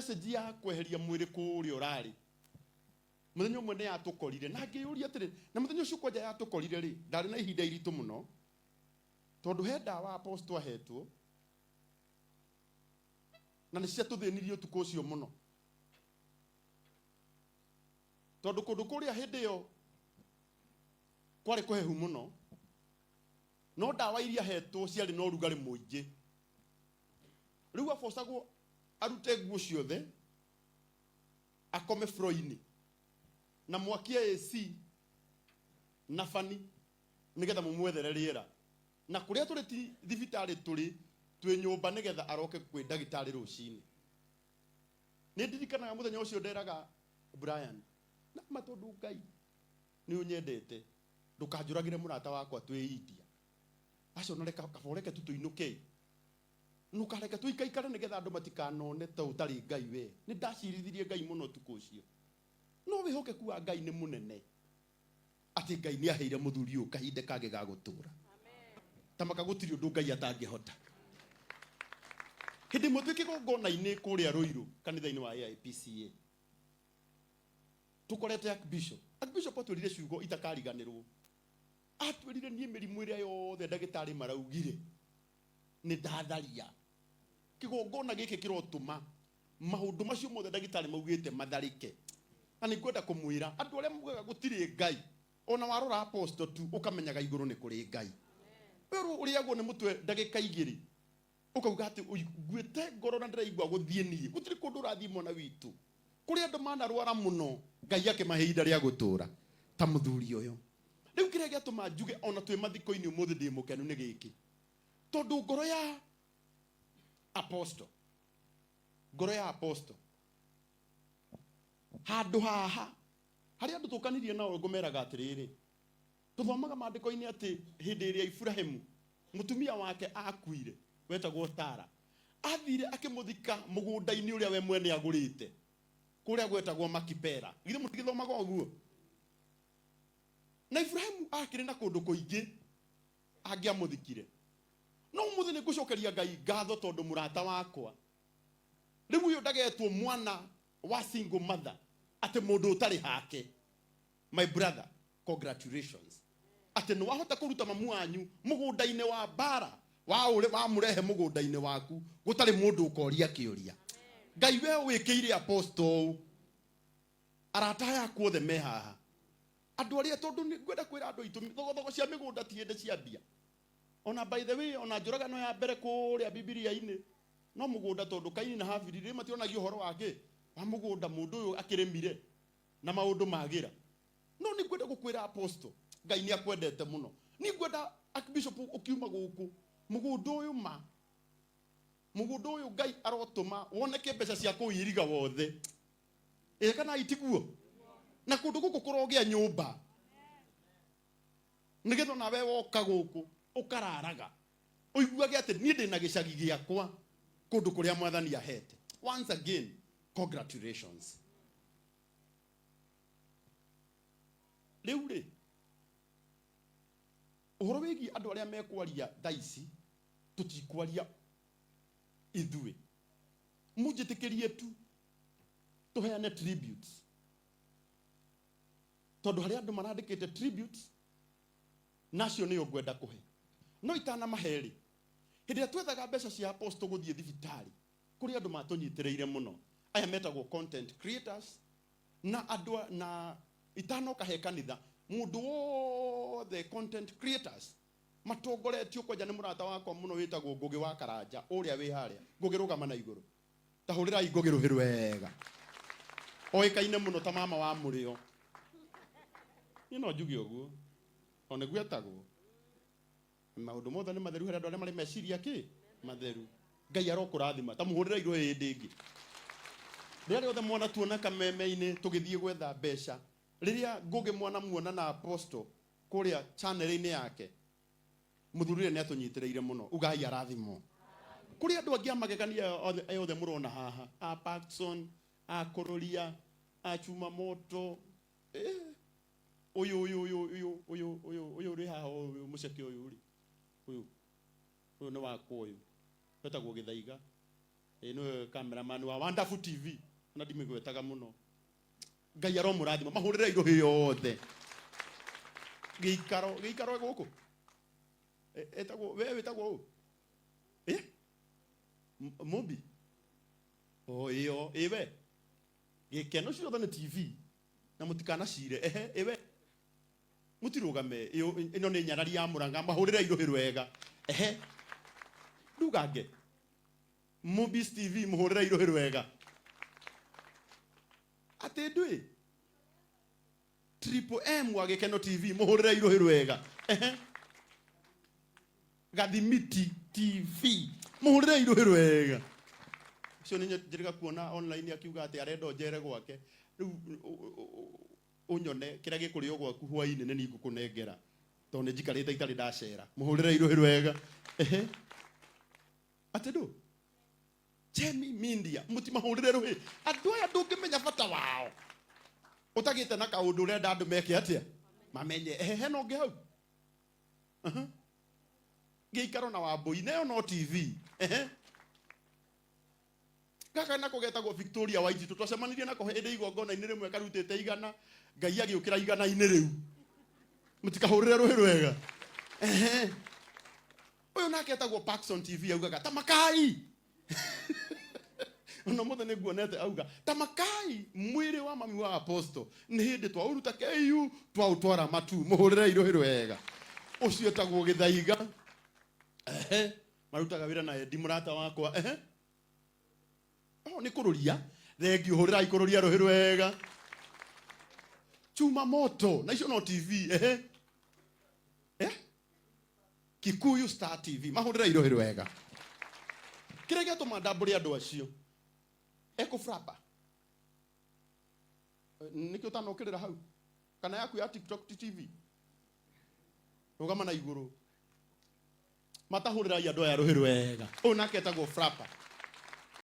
Message ya kweheria mwĩrĩ kũrĩa ũrarĩ mũthenya ũmwe nĩ yatũkorire, na ngĩyũria atĩrĩ, na mũthenya ũcio kwanja yatũkorire rĩ, ndarĩ na ihinda iritũ mũno tondũ he ndawa apostle ahetwo na nĩ ciatũthĩnirie ũtukũ ũcio mũno, tondũ kũndũ kũrĩa hĩndĩ ĩyo kwarĩ kũhehu mũno, no ndawa iria hetwo ciarĩ na ũrugarĩ mũingĩ. Rĩu abocagwo arute nguo ciothe akome floor-inĩ na mwakie AC na bani nĩgetha mũmwethere rĩera, na kũrĩa tũrĩ ti thibitarĩ tũrĩ, twĩ nyũmba, nĩgetha aroke kwĩ ndagĩtarĩ rũcinĩ. Nĩ ndirikanaga mũthenya ũcio nderaga Brian, na ma tondũ Ngai nĩ ũnyendete ndũkanjũragĩre mũrata wakwa twĩ India. Aca ona reka kaba ũreke tu tũinũke, ndũkareke tũikaikare nĩgetha andũ matikanone ta ũtarĩ Ngai we. Nĩ ndacirithirie Ngai mũno ũtukũ ũcio, no wĩhokeku wa Ngai nĩ mũnene atĩ Ngai nĩ aheire mũthuri ũyũ kahinda kangĩ ga gũtũra. Ta maka gũtirĩ ũndũ Ngai atangĩhota. Hĩndĩ ĩmwe twĩ kĩgongona-inĩ kũrĩa Ruiru kanitha-inĩ wa AIPCA, tũkorete Archbishop. Archbishop atwĩrire ciugo itakariganĩrwo. Atwĩrire niĩ mĩrimũ ĩrĩa yothe ndagĩtarĩ maraugire nĩ ndatharia. Kĩgongona gĩkĩ kĩrotũma maũndũ macio mothe ndagĩtarĩ maugĩte matharĩke. Na nĩ ngwenda kũmwĩra andũ arĩa mugaga gũtirĩ Ngai, ona warora apostle tu ũkamenyaga igũrũ nĩ kũrĩ Ngai. We ũrĩagwo nĩ mũtwe ndagĩka igĩrĩ ũkauga atĩ nguĩte ngoro na ndĩraigua gũthiĩ niĩ. Gũtirĩ kũndũ ũrathiĩ mwana witũ. Kũrĩ andũ manarwara mũno Ngai akĩmahe ihinda rĩa gũtũra ta mũthuri ũyũ. Rĩu kĩrĩa gĩatũma njuge ona twĩ mathiko-inĩ ũmũthĩ ndĩ mũkenu nĩ gĩkĩ, tondũ ngoro ya apostle, ngoro ya apostle handũ haha harĩa andũ tũkanirie nao ngũmeraga atĩrĩrĩ, tũthomaga maandĩko-inĩ atĩ hĩndĩ ĩrĩa Iburahĩmu mũtumia wake akuire wetagwo Sara, athire akĩmũthika mũgũnda-inĩ ũrĩa we mwene agũrĩte kũrĩa gwetagwo Makipela. Githĩ mũtigĩthomaga ũguo? Na Iburahĩmu akĩrĩ na kũndũ kũingĩ angĩamũthikire, no ũmũthĩ nĩ ngũcokeria Ngai ngatho tondũ mũrata wakwa rĩu ũyũ ndagetwo mwana wa single mother, atĩ mũndũ ũtarĩ hake. My brother, congratulations atĩ nĩ wahota kũruta mamu wanyu mũgũnda-inĩ wa mbara wa ũrĩ wamũrehe mũgũnda-inĩ waku gũtarĩ mũndũ ũkoria kĩũria. Ngai we wĩkĩire apostle ũũ, arata aya aku othe me haha, andũ arĩa, tondũ nĩ ngwenda kwĩra andũ aitũ thogothogo cia mĩgũnda ti hĩndĩ ciambia. Ona by the way, ona njũragano ya mbere kũrĩa Bibilia-inĩ no mũgũnda, tondũ Kaini na Habili rĩ mationagio ũhoro wake wa mũgũnda, mũndũ ũyũ akĩrĩmire na maũndũ magĩra. No nĩ ngwenda gũkwĩra apostle, Ngai nĩ akwendete mũno. Nĩ ngwenda archbishop ũkiuma gũkũ mũgũnda ũyũ, ma mũgũnda ũyũ Ngai arotũma woneke mbeca cia kũwĩiriga wothe. Ĩ kana itiguo? Na kũndũ gũkũ kũrogĩa nyũmba nĩgetha nawe woka gũkũ ũkararaga ũiguage atĩ niĩ ndĩ na gĩcagi gĩakwa kũndũ kũrĩa mwathani ahete. Once again, congratulations. Rĩu rĩ, ũhoro wĩgiĩ andũ arĩa mekwaria thaa ici, tũtikwaria ithuĩ, mũnjĩtĩkĩrie tu tũheane tributes, tondũ harĩ andũ marandĩkĩte tributes na acio nĩo ngwenda kũhe. No itanamahe rĩ, hĩndĩ ĩrĩa twethaga mbeca cia apostle gũthiĩ thibitarĩ, kũrĩ andũ matũnyitĩrĩire mũno, aya metagwo content creators na andũ na itanoka he kanitha, mũndũ wothe content creators matongoretio kwanja nĩ mũrata wakwa mũno wĩtagwo Ngũgĩ wa Karanja ũrĩa wĩ harĩa. Ngũgĩ, rũgama na igũrũ, ta hũrĩrai Ngũgĩ rũhĩ rwega, oĩkaine mũno ta mama wa mũrĩo. Niĩ no njuge ũguo o nĩguo etagwo. Maũndũ mothe nĩ matheru harĩ andũ arĩa marĩ meciria kĩ matheru. Ngai arokũrathima. Ta mũhũrĩrai rũhĩ hĩndĩ ĩngĩ. Rĩrĩa rĩothe mwana tuona kameme-inĩ tũgĩthiĩ gwetha mbeca, rĩrĩa Ngũgĩ mwana muona na apostle kũrĩa channel-inĩ yake, mũthuri ũrĩa nĩ atũnyitĩrĩire mũno. Ugai arathimwo. Kũrĩ andũ angĩ a magegania aya othe mũrona haha, a Parkson, a Kũrũria, a Chuma Moto, ũyũ ũyũ ũyũ ũyũ ũyũ ũyũ ũyũ ũrĩ haha, ũyũ mũceke ũyũ rĩ, ũyũ ũyũ nĩ wakwa, ũyũ wetagwo Gĩthaiga. Ĩ nĩwe cameraman wa Wonderful TV, ona ndimĩgwetaga mũno. Ngai aromũrathima, mahũrĩre irũhĩ yothe. Gĩikaro, gĩikaro gũkũ ĩtagwo, we wĩtagwo ũ? Ĩ Mũmbi o ĩyo ĩwe gĩkeno ciothe nĩ TV na mũtikanacire. Ehe, ĩwe mũtirũgame, ĩno nĩ nyarari ya Mũrang'a, mahũrĩre irũhĩ rwega. Ehe, ndugange Mobis TV, mũhũrĩre irũhĩ rwega. Atĩ ndũĩ Triple M wa Gĩkeno TV, mũhũrĩre irũhĩ rwega. Ehe, Gathimiti TV, mũhũrĩre irũhĩ rwega. Ũcio nĩ njĩrĩga kuona online akiuga atĩ arenda ũnjere gwake. Rĩu ũnyone kĩrĩa gĩkũrĩo gwaku hwainĩ nĩ niĩ ngũkũnengera, tondũ nĩ njikarĩte itarĩ ndacera. Mũhũrĩre irũhĩ rwega. Ehe, atĩ ndũ Jemi Media, mũtimahũrĩre rũhĩ. Andũ aya ndũngĩmenya bata wao ũtagĩte na kaũndũ ũrenda andũ meke atĩa mamenye. Ehe, hena ũngĩ hau? Aha. Gĩikaro na Wambũi nayo no TV. Ehe, gaka nako getagwo Victoria Waititũ, twacemanirie nako hĩndĩ igongona-inĩ rĩmwe karutĩte igana, Ngai agĩũkĩra igana-inĩ rĩu. Mũtikahũrĩre rũhĩ rwega. Ehe, ũyũ nake etagwo Paxson TV, augaga tamakai ona mũthĩ nĩ nguonete auga tamakai mwĩrĩ wa mami wa apostle nĩ hĩndĩ twaũruta KU twaũtwara matu. Mũhũrĩre irũhĩ rwega. Ũcio etagwo Gĩthaiga. Ehe, marutaga wĩra na Endi mũrata wakwa. Ehe, oh, nĩ kũrũria thengiũ, hũrĩrai kũrũria rũhĩ rwega. Chuma moto na icio no TV. Ehe, eh? Kikuyu Star TV, mahũrĩra irũhĩ rwega. Kĩrĩa gĩatũma ndambũre andũ acio ekũfrapa nĩkĩ ũtanokĩrĩra hau kana yaku ya TikTok ti TV, rũgama na igũrũ, matahũrĩrai andũ aya rũhĩ rwega. Ũyũ nake etagwo Frapa.